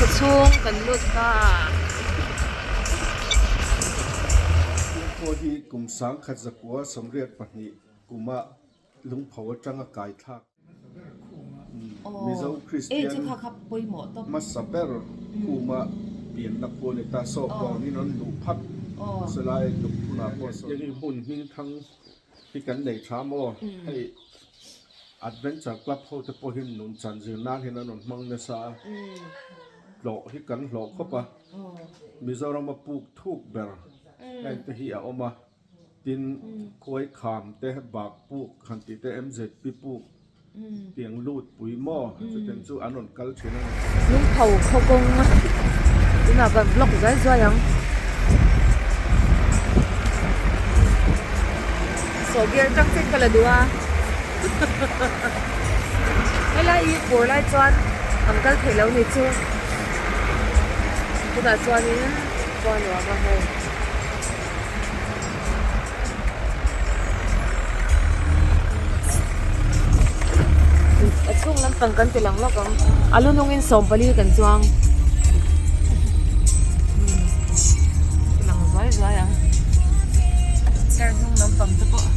Khaw chhung kan lut ta. Chhungkaw hi kum sangkhat zakua 82 kuma lungpho atanga kai thlak. Mizo Kristian hmasa ber khuma pianna khu a ni ta. Saw pawnin an luh phat silai lungphunah pawh saw. Heng hmun hmingthang hi kan nei tha maw? Hei Adventure Club ho te pawh hian nun chan zir nan hian an rawn hmang nasa a, hlawh hi kan hlawh khawp a. Mizorama puk thuk ber heng te hi a awm a. Tin, khuai kham te, bak puk han tih te, MZP puk tiang lut pui maw chutiang chu an rawn kal thin a ni. Lungpho khaw kawng tunah kan vlog zai zai ang. Sawhbiar tang che ka la duh a. Helai hi fur lai chuan an kal theih lo ni chu. Tunah chuanin khua nuam a hei. A chhung lampang kan ti lang lawk ang a lu nungin 40 kan chuang ti lang zuai zuai ang car hnung lampang te pawh.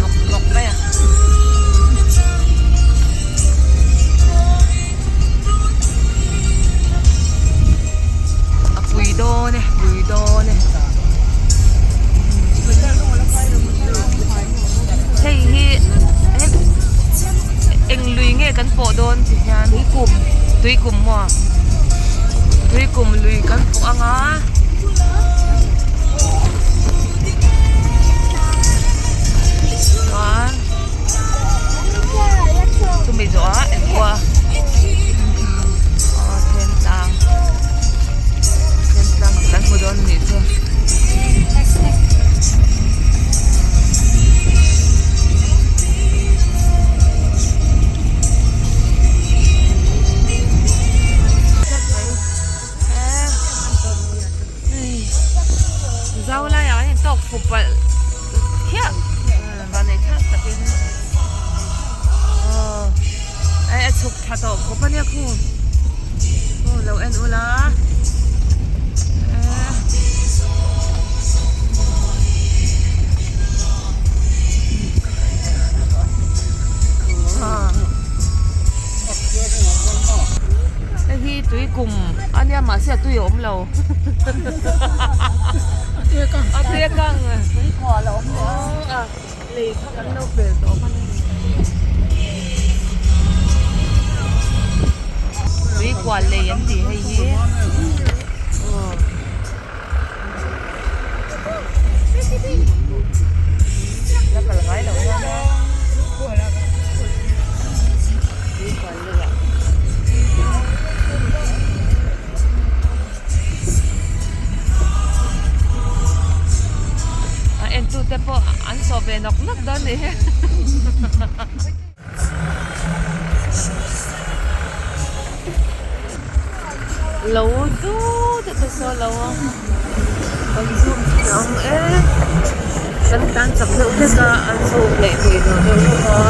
Nawk nawk mai a. A pui dawn e pui dawn e. Hei hi eng lui nge kan pawh dawn ti hian tuikum tuikum maw tuikum lui kan pawh anga. Chuan chumi zawhah engpawh a aw thentlang thentlang te kan hmu dawn a nih chu. Zau laiah hian tawk fuh palh khiah van ei thlak takin aw ai a chhuk thla tawh khawp ania khu aw lo en ula Hei hi tui kum a nia mahse a tui a awm lo a tui a kang tui kual a awm leh a lei kha kan lo pel tawh hman a ni tui kual lei an tih hei hi aw. La kal ngai lo hian a tui kual lei ah a en tu te pawh an sawh ve nawk nawk dawn nih hi. Lo chu te te saw lo a kan zoom thei ang e kan tlan chak deuh hlek a an zoom leh thei lo deuh hlek a.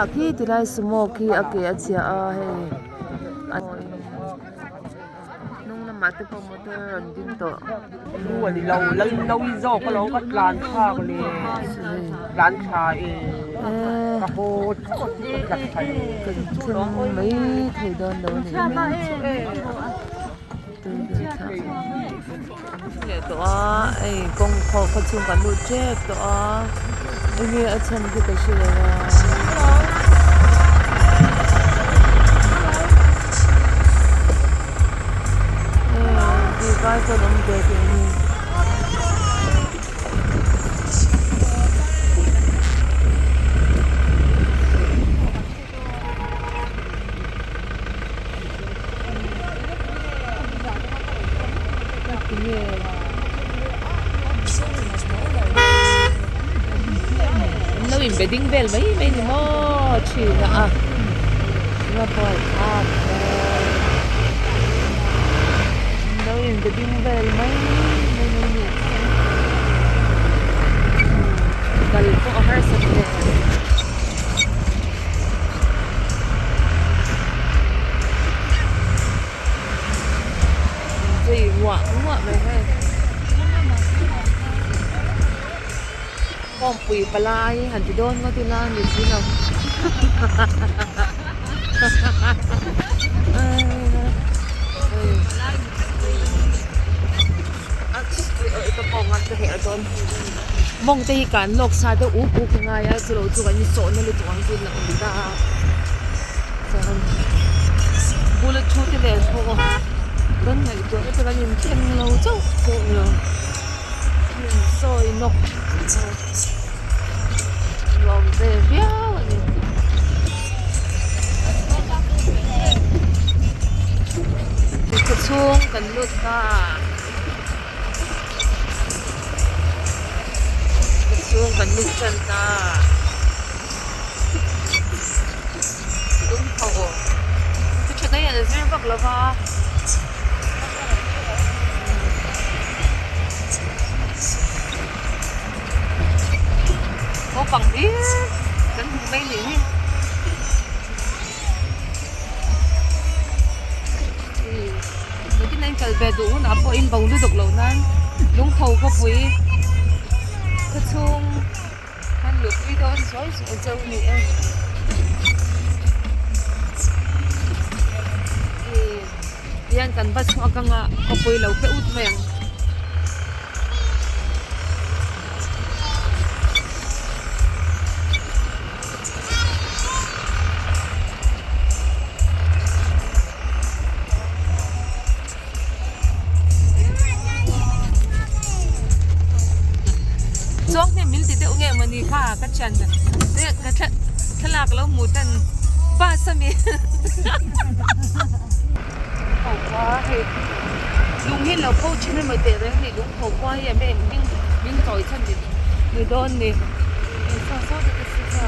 Chhiah khi ti lai sumo khi a ke a chhia a hei hnung lamah te pawh motor a rawn ding tawh. Kan thleng mai thei dawn lo a ni. Leh tawh a hei kawng khaw khaw chhung kan lut tep tawh a enge a chhan chu ka hre lo a. Hei vai pawh an awm ve tih hi. An lo inbe ding vel mai mai ni maw thin a an lo inbe ding vel mai mai mai ni kal pawh a harsat hle. Zui muah muah mai hei kawngpui palai han ti dawn ngawt ila ni si lo mawng te hi kan lawk sa deuh uk uk a ngai a chulo chu kan insawhna lutuk ang chu a awm ta a chuan bula thu te nen pawh kan ngaihtuah na te kan inthleng lo chauh pawh ni lo an insawi nawk nuam ve viau a ni. Khawchhung kan lut ta. Chhung kan lut tan ta lungpho chu tha daih an zir vak lo va. Naupang hlir kan hmu mai nih hi. Nakin a inkal ve duh hunah pawh in bo lutuk loh nan lungtho khawpui khawchhung han luhpui dawn zuai zuai chauh a ni e. Tihian kan va chhuak anga khawpui lo pe ut mai ang. Chuang hnem min ti deuh nge mawni kha ka thian te ka thlalak lo hmuh tan bus a mi ho kua hei lung hi lo pho thin emaw teh reng ni lung ho kua hi em em hming min chawi chhan ni ni dawn ni saw saw te chu kha.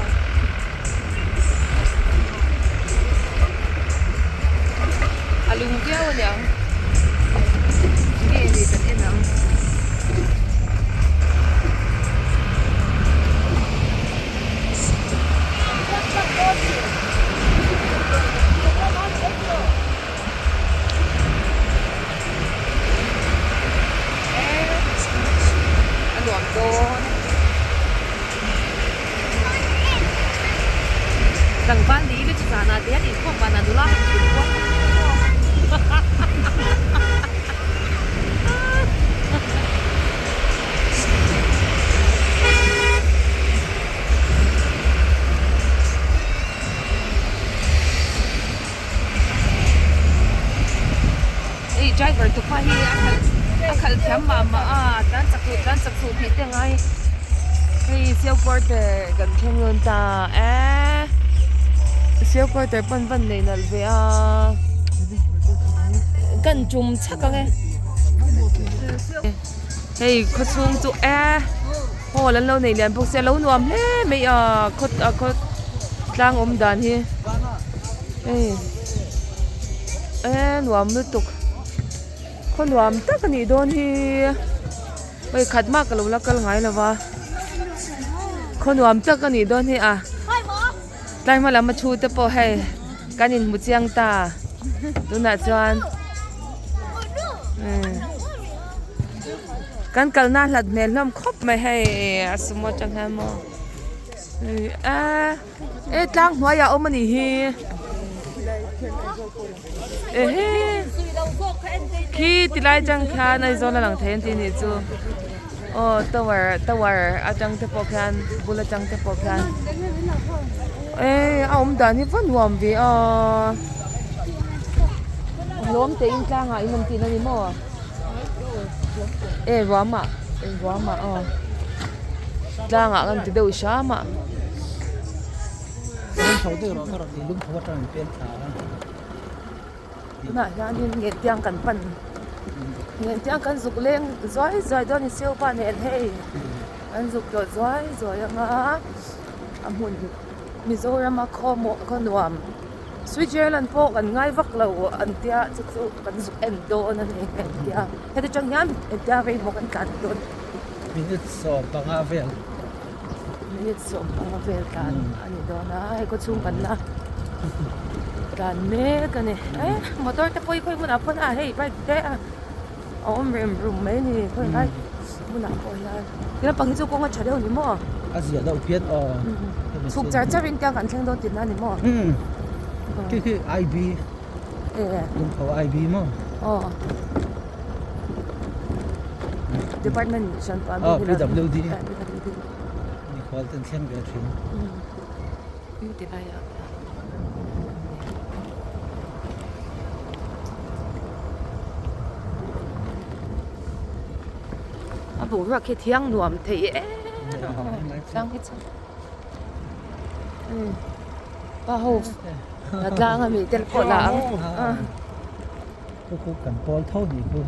A lung viau a niang nge ni kan en ang. A nuam dawn. Tlangval ni ila chu zanah te hian inkhawm vanah nula han chhun kual ang chu maw. Hei driver tupa hi a khalh a khalh thiam mah mah a tlan chak duh tlan chak duh tih te a ngai hei siau quarter kan thleng dawn ta e siau quarter pawn van nei nalh ve a kan tum chhak ang e hei khawchhung chu e hall an lo nei lian bawk sia a lo nuam hle mai a khaw a khaw tlang awm dan hi hei. E nuam lutuk khaw nuam tak a nih dawn hi hei khat mah ka lo la kal ngai lo va khaw nuam tak a nih dawn hi a. Tlai hma lam a thu te pawh hei kan inhmu chiang ta tunah chuan kan kalna a hlat hmel hlawm khawp mai hei a sumo atang hian maw a e tlang hnuaiah a awm a nih hi ehe khi ti lai atang khian Aizawl a lang thei an tih nih chu. Aw tower tower atang te pawh khian bul atang te pawh khian eh a awm dan hi va nuam ve a hlawm te in tlangah in awm tihna a ni maw eh ruamah eh ruamah aw tlangah kan ti deuh hram a. Tunah hianin ngentiang kan pan ngentiang kan zuk leng zuai zuai dawn a ni siaupa nen hei an zuk tawh zuai zuai ang a a hmun Mizorama khaw maw khaw nuam Switzerland pawh kan ngai vak lo an tia chu chu kan zuk en dawn a ni engtia heti tang hian engtia rei maw kan tlan dawn. Minute 15 vel. Minute 15 vel tlan a ni dawn a hei khaw chhung kan la tlan mek a ni eh motor te pawh hi khawi hmunah pawh a hei bike te a awm rem rum mai a ni khawi lai hmunah pawh hian ti lampang hi chu kawng a tha deuh a ni maw a zia deuh phian aw chhuk char char in tiang kan thleng dawn tihna a ni maw khi khi IB lungpho IB maw aw department hran pah aw PWD mikhual ten thleng ve thin a boruak hi thiang nuam thei em tlang hi chu pa ho a tlang ami te pawh la ang Khu khu kan pawl tho ni khu.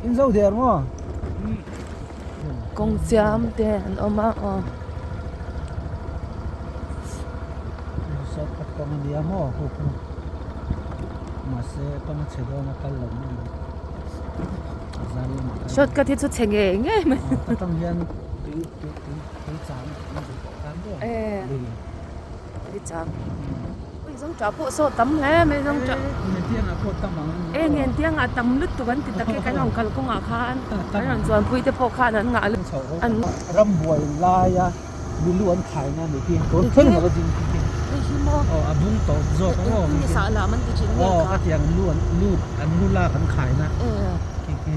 In zo der maw? Kawng chiam te an awm a aw. Sawt khat kawng a nia maw khu khu. Mahse kawng a chhe dawn a kal lo mai ang. Zan lamah kal. Short cut hi chu chhe ngei ngei mai. Ka tang hian tui tui tui tui cham an zuk tan ber. Tui cham ui zawng tah pawh saw tam hle mai zawng tah e ngen tiangah tam lutuk an ti tak e kan rawn kal kawngah khan kan rawn chuanpui te pawh khan an ngah an rambuai laia milu an khaina ni khi tun thleng lo ding khi khi aw a bung tawp zawk ang aw aw ka tiang lu an lu an lu lak an khaina khi khi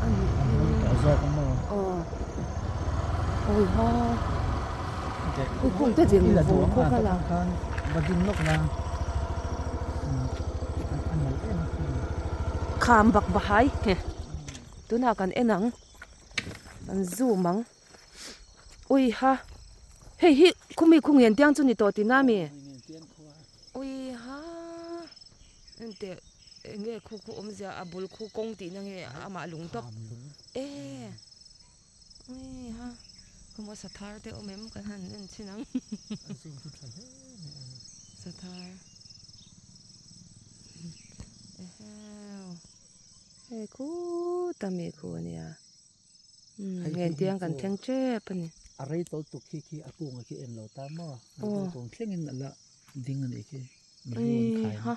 a bung tawh zawk ang aw ui ha. Kung te ding vung khawk a lang. Kham bak bahai nge tunah kan en ang kan zoom ang ui ha hei hi khumi khu ngen tiang chu ni tawh tihna ami ui ha enteh eng nge khu khu awmzia a bul khu kawng tihna nge amah lung tawp e. Ui ha khawmaw sathar te awm em kan han en chhin ang sathar eheu hei khut a mi khu a nia umm ngen tiang kan thleng tep a ni. A rei tawlh tuk khi khi a kung a khi en lo ta maw a kung thleng in a la ding a nih khi mi lu an khai ha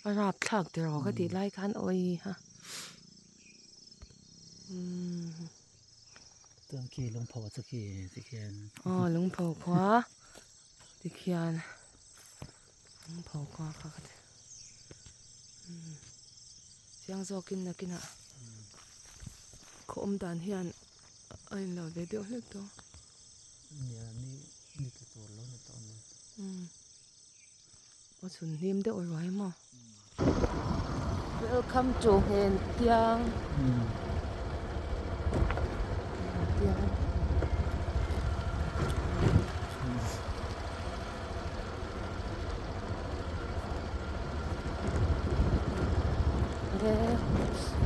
a rap thlak tiraw ka tih lai khan awi ha. Chuan khi lungpho chu khi tikhian. Aw lungpho khua tikhian lungpho khua kha ka ti chiang zawkin nakinah khaw awm dan hian a inlo ve deuh hlek tawh. Nia ni ni tla tur lo ni tawh a ni. A chhun hlim deuh ruai maw. Welcome to Ngentiang. Ngentiang.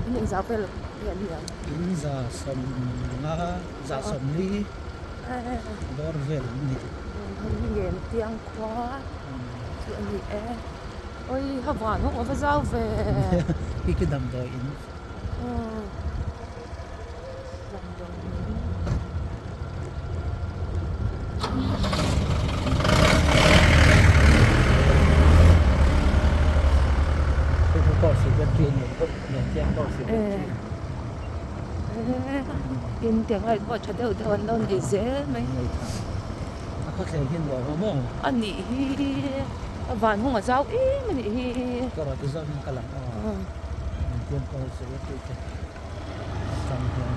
In engzah vel nge an ni ang? In za sawmnga za sawmli bawr vel an ni. Ngentiang khua. Chu a ni e. Oi ha van ho a va zau ve. Khi khi damdawi in. Damdawi in. Kawl secretary a ni bawk Lianchiang Kawl secretary. In tiang lai pawh tha deuh deuh an lo nei zel mai. Nei tha. A khawthleng hi nuam a maw? A nih hi a van hung a zau em a nih hi. Ka rawn ti zawk in ka lang a. Lianchiang Kawl secretary te atang hian.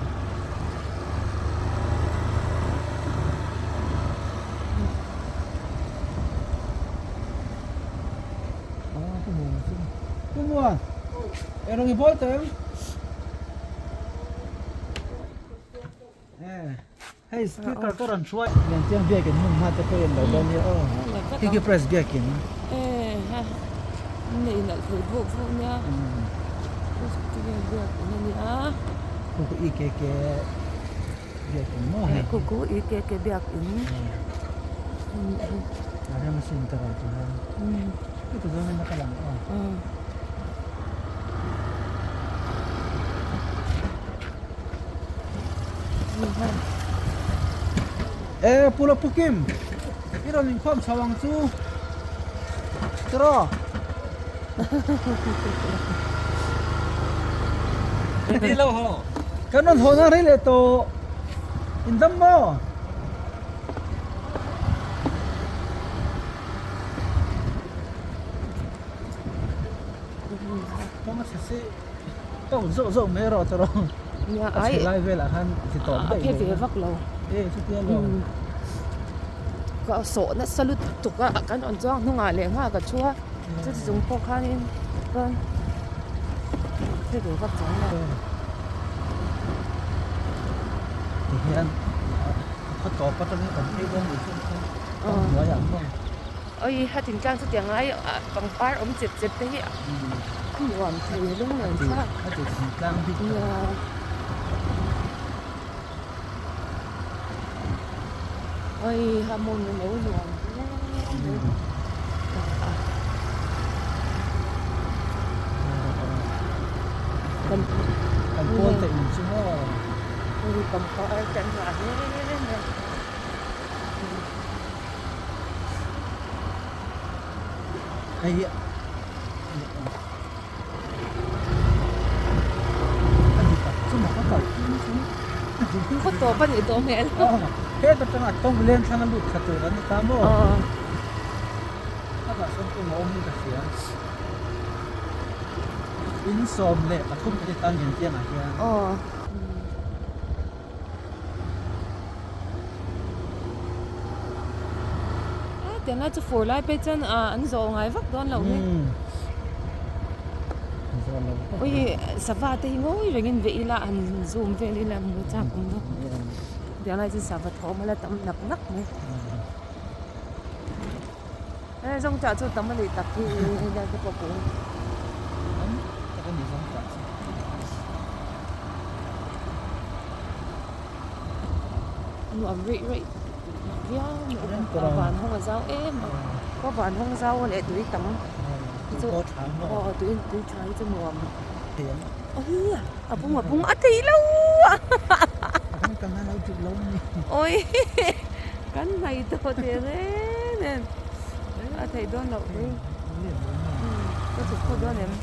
Pu Muan, e rawn i bawl teh ang. Hei speaker ka rawn hruai. Lianchiang biakin hmun hma te pawh i en lo dawn nia aw. Khi khi press biakin. Nei nalh thei vuk vuk nia. Presbyterian biakin a nia. Khu khu EKK biakin maw hei. Khu khu EKK biakin. A rem asin ta rawn ti hian. Heti zawngin a kal ang aw. E Pu Lapu Kim, i rawn inkhawm chho ang chu tiraw? Kan rawn haw na rei leh tawh, in dam maw? Tawng zawh zawh mai erawh chu rawh a chhe lai velah khan ti tawp daih a phe ve vak lo e chutia lo ka sawh nasa lutuk a kan rawn chuang hnungah leh nghak a thu a chuti chung pawh khanin chuan phe ve vak chuang lo tihian a khaw tawp atangin kan phei dawn ni chu kawng hnuaiah an rawn Oi ha thingtlang chu tiang lai pangpar awm chep chep te hi a nuam thei lung nen thlak a ti thingtlang bik nia oi ha hmun lo nuam hle mai kan kan pawl te in chu maw oi pangpar te an ngah hle mai. Hei hi Khaw tawp a nih tawh hmel. Heta tanga tawng leng thlang a lut kha tur an ni ta maw? Khawtah sawn kawng a awm in ka hria. In 13 a ni ta Ngentiangah hian. Tiang lai chu fur lai phei chuan an zawh ngai vak dawn loh hi. Ui sava te hi ngawi rengin veh ila han zoom vel ila hmu chak awm bawk. Tiang lai chu sava thawm a la tam nak nak mai. He zawngṭah chu tam a nih tak hi helai te pawh kung. Tam tak a ni zawngṭah chu. Nuam rih rih viau mai a van hawng a zau em a khaw van hawng zau a leh tui tam chu aw tui tui tha hi chu nuam awii a bung a bung a thei lo awii kan hnaih tawh teh reng nen a theih dawn loh hi ka chhuk phawt dawn em.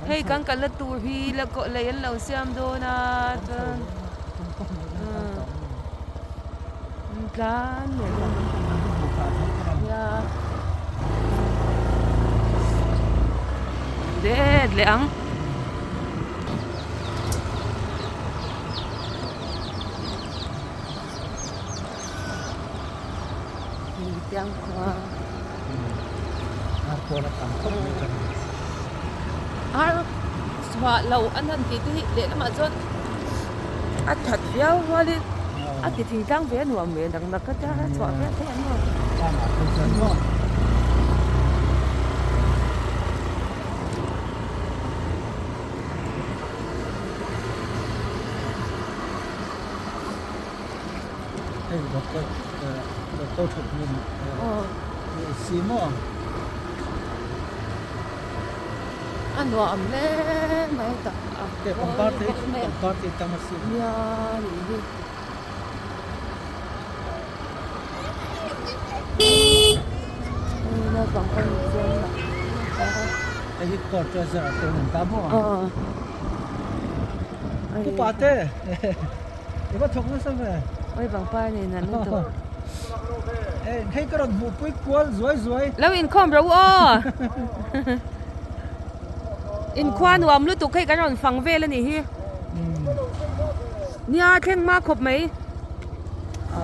Hei kan kalna tur hi la kawh lei an lo siam dawn a chuan tlan leh nia let leh ang. Ar chhuah lo an han tih te hi lehlamah chuan a that viau rualin a ti thingtlang ve a nuam ve nak nak a tia chhuah viau theih an nuam. Hei doctor doctor that hmun si maw. A nuam hle mai tak a pangpar te pangpar te tam a si nia nih hi naupang pawh an infiam nak nak a. Hei hi court treasurer te an ta maw? Pu Pate i va thawk nasa ve. Oi pangpar nei nalh lutuk. Hei ka rawn hmuhpui kual zuai zuai. Lo inkhawm ro aw. Inkhua nuam lutuk hei kan rawn fang vel a nih hi. Nia thleng hma khawp mai.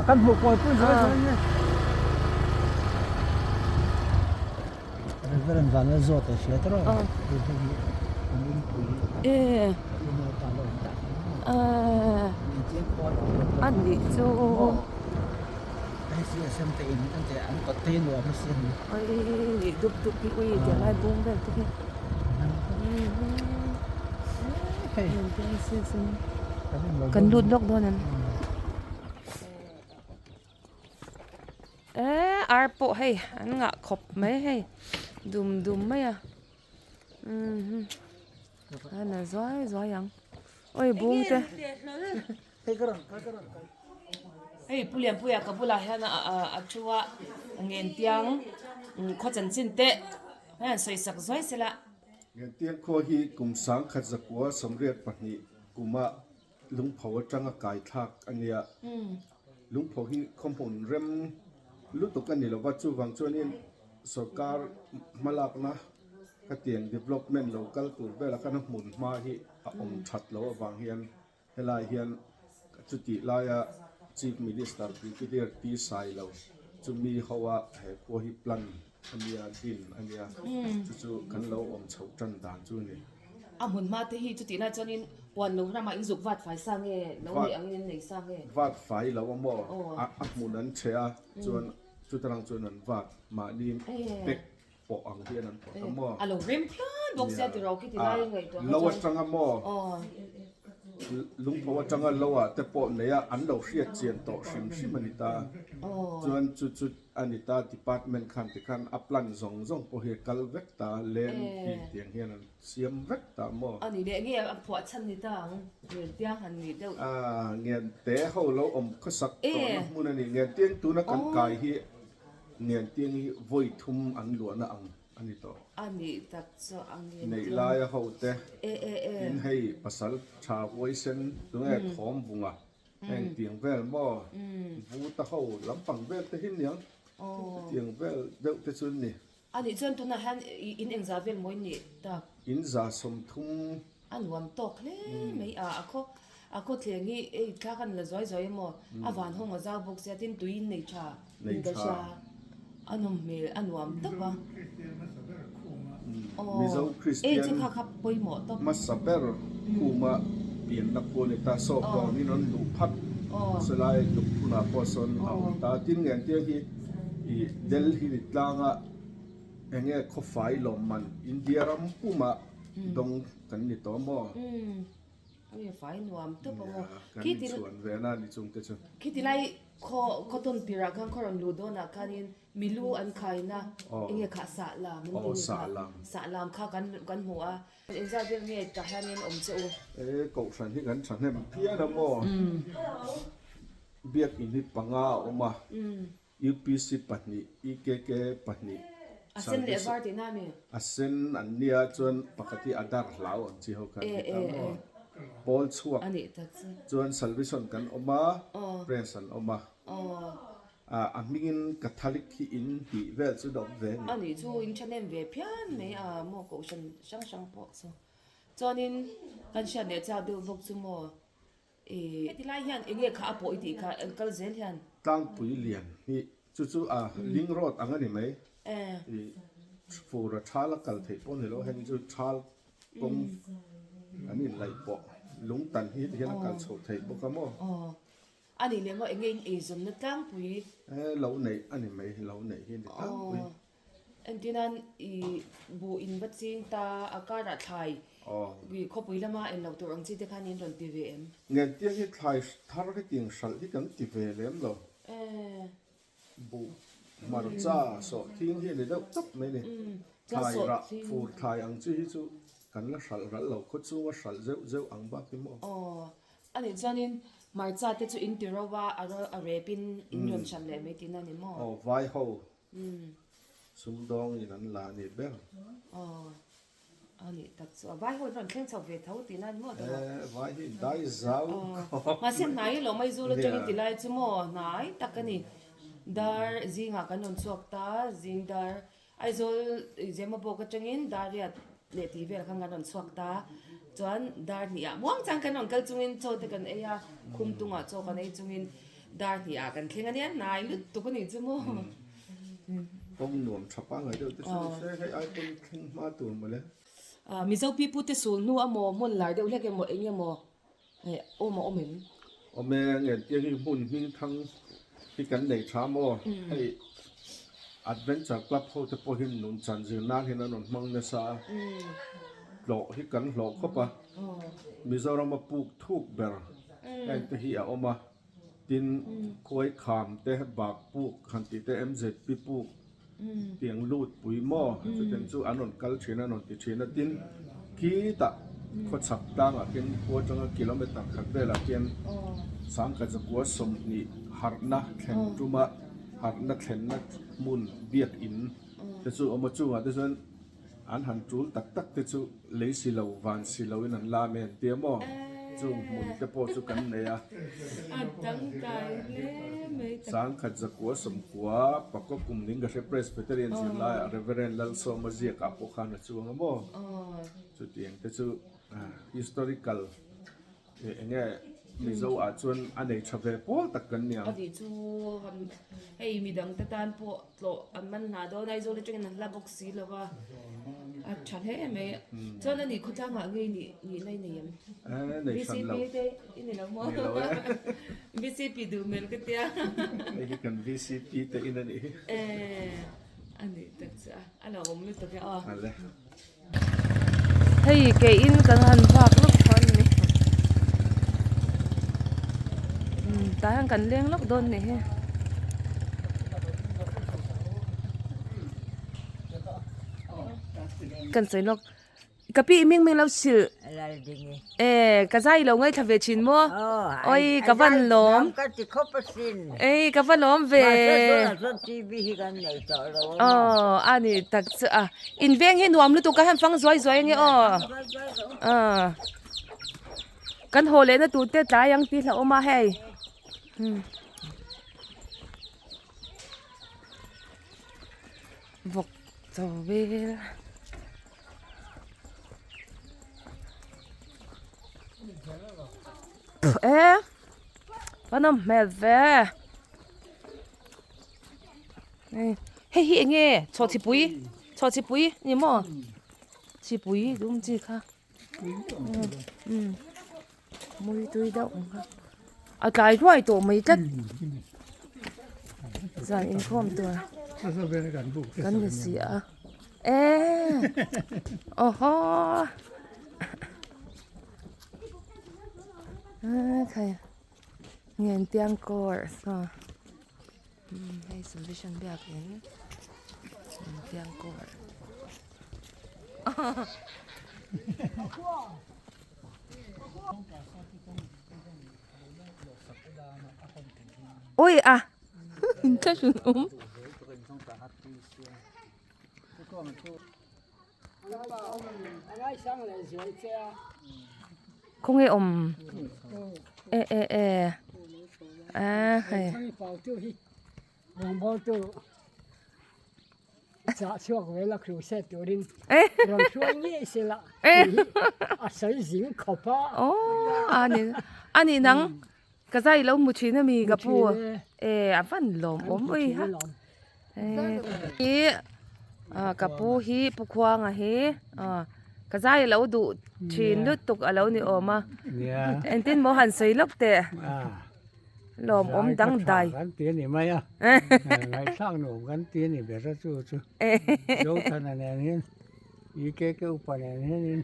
Kan hmuh kual pui zuai zuai nge. Reverend Vanlal zawt a hria tawh a, hei hi an inpui unau ta lo awm tak a nih chu hei CSM te in an te an kawt te hi nuam a sin oi nih dup dup hi ui tiang lai bung vel te hi kan lut lawk dawn an. Eee ar pawh hei an ngah khawp mai hei dum dum mai a umm a la zuai zuai ang awi bung te hei pu Lianpuia ka bulah hian a thu a Ngentiang khaw chanchin te hian sawi sak zuai sela. Ngentiang khaw hi kum 1982 kuma Lungpho atanga kai thlak a nia. Lungpho hi khawhmun rem lutuk a ni lova, chuvang chuanin sorkar hmalakna khatiang development lo kal tur velah khan a hmun hma hi a awm that loh avang hian helai hian chutih laia Chief Minister Brigadier T Sailo chumi hoa he khua hi plan a nia, din a nia, chu chu kan lo awm chhoh tan dan chu a ni. A hmun hma te hi chutih lai chuanin puan lo ramah in zuk vat fai sa nge lo nei angin in nei sa nge? Vat fai lo a maw? A hmun an chhe a chuan chutarang chuan an vat mahni pek pawh ang hian an pawt a maw? A lo rem phian bawk sia tiraw khi ti lai ngaihtuah kha chuan. Lo atanga maw? Lungpho atanga lo ah te pawh nei a an lo hriat chian tawh hrim hrim a ni ta. Chuan chu chu A ni ta, department khan tikhan a plan zawng zawng pawh hi a kal vek ta, land hi tiang hian an siam vek ta maw? A ni leh nge a phuah chhan ni ta ang, Ngentiang han nih deuh. Aaa, Ngente ho lo awm khawsak tawhna hmun a ni. Ngentiang tuna kan kai hi Ngentiang hi vawi thum an luahna ang a ni tawh. A nih tak chu a Ngentiang. Neih laia ho te, tin hei pasal tha huaisen tunge thawm vunga. Heng tiang vel maw vuta ho lampang vel te hi niang tiang vel deuh te chu an ni. A nih chuan tunah hian in engzah vel maw in nih tak? In za 30. A nuam tawk hle mai a, a khaw a khaw thleng hi ei thla khan la zuai zuai emaw a van hawng a zau bawk sia tin tui in nei tha in ka hria a nawm hmel a nuam tawp a. Mizo Kristian hmasa ber khuma pianna khu a ni ta, saw pawngin an luh phat salai lungphunah pawh sawn a awm ta. Tin Ngente hi i Delhi ni tlanga eng nge khawfai lawmman India ram pumah dawng kan ni tawh maw? Kan inchhuan ve na ni chungte chu. Khiti lai khaw tawn tirah khan khaw rawn luh dawnah khanin Milu an khaina enge kha sah lam an ti ni kha sah lam kha kan kan hmu a. Engzat vel nge tah hianin awm che u? E kohhran hi kan thahnem phian a maw? Biakin hi panga a awm a, UPC pahnih, EKK pahnih, A sen leh var tihna a mi? A sen an nia chuan pakhat hi a dar hlau ang chi ho kha an ti ta maw? Pawl chhuak chuan salvation kan awm a, press an awm a. A hmingin Catholic hi in tih vel chu dawp ve a ni. A nih chu in thahnem ve phian mai a maw kohhran hrang hrang pawh chu. Chuanin kan hriat leh chak deuh bawk chu maw ih heti lai hian eng nge kha a pawh i tih kha kal zel hian. Tlangpui lian hi chu chu a ling road ang a ni mai. Ih fur a thal a kal theih pawh a ni lo heng chu thal kawng an inlaih pawh lungtan hi ti hian a kal chhoh theih bawk a maw. A nih leh maw enge in eizawnna tlangpui? E lo neih a ni mai, lo neih hi a ni tlangpui. Aw, entinan i buh in va ching ta a karah thlai i khawpui lama en loh tur ang chi te khan in rawn ti ve em? Ngentiang hi thlai thar hetiang hralh hi kan ti ve lem lo. E. Buh hmarcha sawh thing hi a ni deuh tawp mai a ni. Thlai rah fur thlai ang chi hi chu kan la hralh ralh lo, khaw chunga hralh zeuh zeuh ang bak hi maw? Aw, a nih chuanin hmarcha te chu in ti ro a, a ro a rep in in rawn hralh leh mai tihna a ni maw? Aw, vai ho sumdawng in an la a ni ber. Aw. A nih tak chu a vai ho rawn thleng chho ve tho tih nan maw tawh a. E vai hi dai zau khawp. Mahse hnai lo mai zu atangin ti lai chu maw hnai tak a ni. Dar zingah kan rawn chhuak ta zing dar Aizawl Zemabawk atangin dar riat leh tih vel khan kan rawn chhuak ta. Chuan dar hnih ah muang chang kan rawn kal chungin chaw te kan ei a, khum tungah chaw kan ei chungin dar hnih ah kan thleng a nia hnai lutuk a nih chu maw. Kawng nuam tha pangngai deuh te chu ni se hei ai pawn thleng hma tur mawle. Mizo pipu te sul hnu amaw hmun lar deuh hlek emaw eng emaw awm a awm em? Awm e, ngentia hi hmun hming thang hi kan nei tha maw? Hei Adventure Club ho te pawh hi nun chan zir nan hian an rawn hmang nasa a, hlawh hi kan hlawh khawp a, Mizorama puk thuk ber heng te hi a awm a. Tin, khawi kham te, bak puk han tih te, MZP puk tiang lut pui maw chutiang chu an rawn kal thin a, an rawn ti thin a. Tin, khitah khawchhak tlangah khian khua atanga kilometer khat velah khian sangkhat zakua 20 harhna thlen tuma harhna thlenna hmun biakin te chu a awm a. Chungah te chuan An han tul tak tak te chu lei si lo, van si lo in an la mai an tia maw? Chung hmun te pawh chu kan nei a. A tangkai hle mai tak. Sangkhat zakua sawmkua Pakua kum ning ka hre Presbyterian zirlaiah Reverend Lalsawma ziakah pawh khan a chuang a maw? Chutiang te chu historical. Eng nge Mizo ah chuan a nei tha ve pawl tak kan ni ang. A tih chu hei midang te tan pawh tlawh an man hna dawn a, Aizawl atangin an hla bawk si lo va, a tha hle mai. Chuan ani khawtlang ah nge nih nihna i nei em? Nei hran lo. VCP te i ni lo maw? Ni lo e. VCP duh hmel ka tia. Hei hi kan VCP te in a nih hi. A nih tak chu a, a lo awm lutuk e aw. Ale. Hei ke in kan han vak lawk thawn a ni umm tah hian kan leng lawk dawn nih hi kan sawi lawk ka pi i hming hming lo hrilh e ka zai lo ngaithla ve thin maw awi ka van lawm ei ka va lawm ve aw a ni tak chu a in veng hi nuam lutuk a han fang zuai zuai ange aw ah kan haw lehna tur te tlai ang tih hlauh awm a hei vawk chaw vel. E va nawm hmel ve hei hi eng nge chhawhchhipui chhawhchhipui ni maw chhipui dum chi kha umm mui tui deuh ang kha a tlai ruai tawh mai tlat zan inkhawm tur kan ni si a. E awhaw khai ngen tiang course a hei solution biak in ngen tiang course ui a in awm. Khawnge awm e e e a hei aw ani ani nang ka zai lo hmu thin ami ka pu e a van lawm awm ui ha. Hi ka pu hi pu khuanga hi ka zai a lo duh thin lutuk a lo ni awm a engtin maw han sawi lawk teh lawmawm dangdai kan ti a ni mai a ngaihthlak nuam kan ti a ni ber a chu chu Zothana nen hian EKK upa nen hianin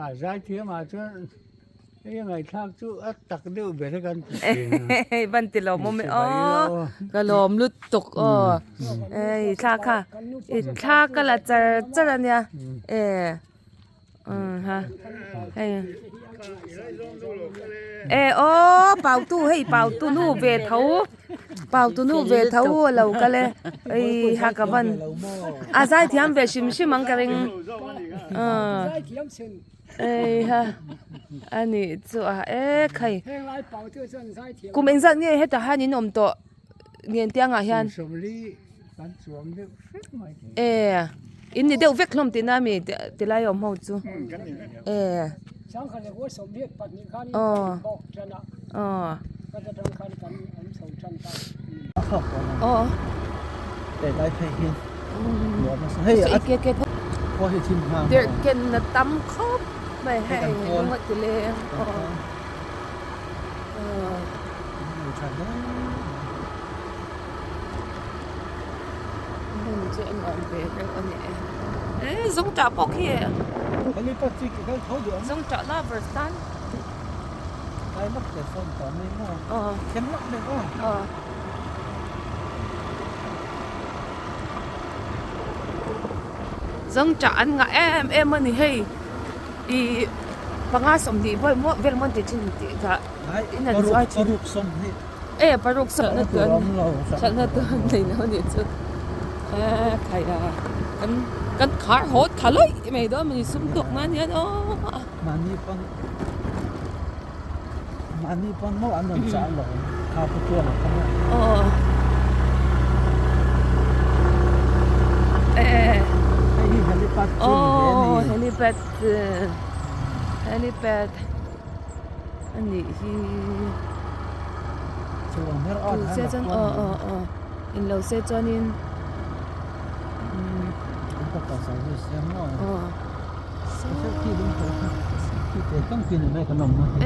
a zai thiam ah chuan Hei a ngaihthlak chu a tak deuh ber hi kan ti thin a. Hei van ti lawm awm e aw ka lawm lutuk aw ei thla kha i thla ka la char char a nia e um ha hei e aw pau tu hei pau tu nu ve tho. Pau tunu ve tho a lo kal e ei ha ka van a zai thiam ve hrim hrim ang ka ring ei ha a nih chu a e khai kum engzat nge hetah hian in awm tawh ngen tiangah hian e in ni deuh vek hlawm tihna ami tilai awm ho chu e aw aw aw derhken na tam khawp mai hei lung a ti leng aw hmun chu a nuam ve reuh a ni e eh zawngṭah pawh khi zawngṭah lovers tan aw aw zawngṭah an ngah em em a ni hei ih panga sawmhnih vel maw vel maw an ti thin tih kha in an zuar thin e paruk sawmna tur hralhna tur an nei lo a nih chu e khai a kan kan khar haw tha lawih mai dawn a ni sum tawk nan hian aw mahni pawn mahni pawn maw an rawn chah lo kha pu tuang a kha aw e hei hi helipad chu ni ve a ni aw helipad helipad a nih hi tu se chuan aw aw aw in lo se chuanin aw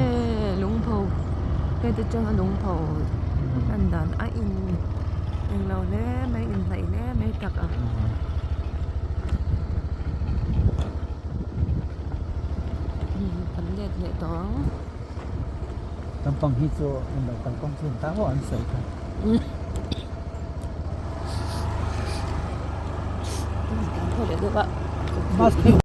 e lungpho heta tanga lungpho lan dan a in englo hle mai inhnaih hle mai tak a. Kan let leh tawh ang. Lampang hi chu englo kalkawng chu ta maw an sawi kha. Kan thaw leh deuh a. Bus phei.